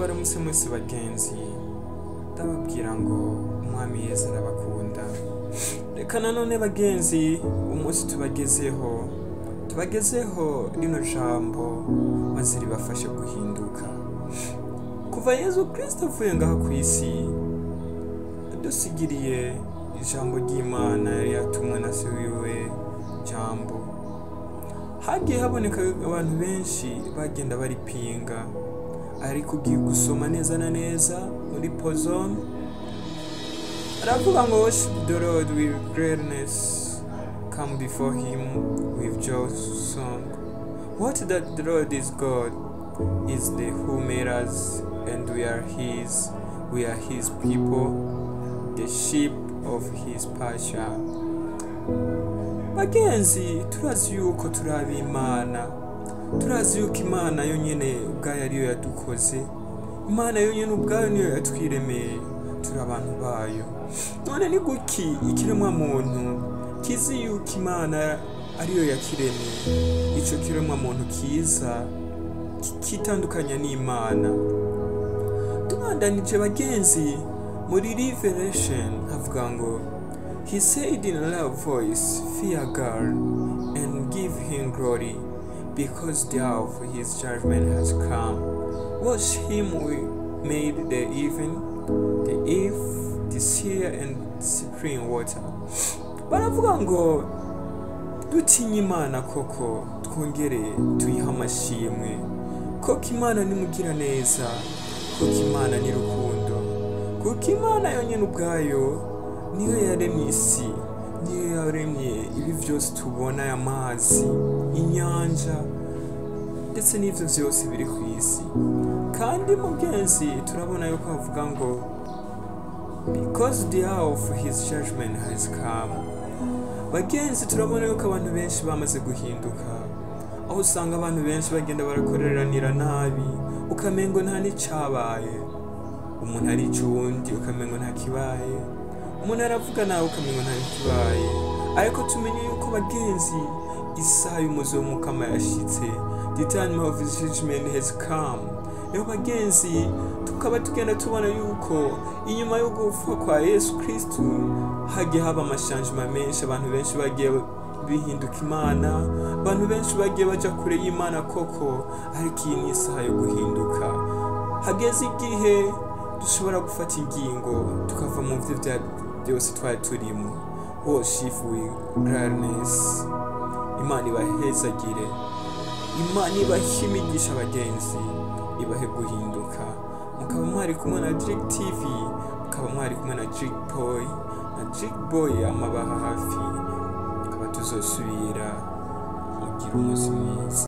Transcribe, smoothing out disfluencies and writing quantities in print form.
Ndabaramutse mwese bagenzi, ndababwira ngo Umwami Yesu arabakunda. Reka nanone bagenzi, umunsi tubagezeho rino jambo maze ribafashe guhinduka. Kuva Yesu Kristo avuye ngaha ku isi, yadusigiriye ijambo ry'Imana yari yatumwe na se wiwe Jambo. Hagiye haboneka abantu benshi bagenda baripinga, ariko ugiye gusoma neza na neza muri Psalm aravuga ngo: "Worship the Lord with gladness, come before him with joyous song. What that the Lord is God, is the who made us, and we are his, we are his people, the sheep of his pasture." Bagenzi, turazi yuko turi ab'Imana, turazi yuko Imana yonyine ubwayo ariyo yadukoze, Imana yonyine ubwayo niyo yatwiremeye, turi abantu bayo. None ni guki ikiremwa muntu kizi yuko Imana ariyo yakiremeye, ico kiremwa muntu kiza kitandukanya n'Imana? Tubandanije bagenzi, muri Revelation havuga ngo: "He said in a loud voice, 'Fear God and give him glory, because the hour of his judgment has come. Worship him who made the heaven, the earth, the sea and spring water.'" Baravuga ngo dutinye Imana koko, twongere tuyihe amashimwe koko. Imana ni mugiraneza koko, Imana ni rukundo, kuko Imana yonyine ubwayo niyo yaremye isi, niyo yaremye ibi byose tubona, aya mazi, inyanja, ndetse n'ibyo byose biri ku isi. Kandi mugenzi, turabona yuko havuga ngo "because the hour of his judgment has come". Bagenzi, turabona yuko abantu benshi bamaze guhinduka, aho usanga abantu benshi bagenda barakoreranira nabi, ukamengo nta n'icabaye. Umuntu arica uwundi, ukamengo nta kibaye. Umuntu aravuga nawe, ukamengo nta n'ikibaye. Ariko tumenye yuko bagenzi, isaha y'umuzi w'Umukama yashitse, the time of his judgment has come. Rero bagenzi, tukaba tugenda tubona yuko inyuma yo gupfa kwa Yesu Kristu hagiye haba amashanjima menshi. Abantu benshi bagiye bihinduka Imana, abantu benshi bagiye baja kure y'Imana koko. Ariko iyi ni isaha yo guhinduka. Hageze igihe dushobora gufata ingingo, tukava mu byo bya byose twari turimo. Worship with gladness. Imana ibahezagire, Imana ibahe imigisha abagenzi, ibahe guhinduka. Mukaba mwari kumwe na Jig TV, mukaba mwari kumwe na Jig Boy, na Jig Boy amabaha hafi. Tukaba tuzosubira. Mugira umunsi mwiza.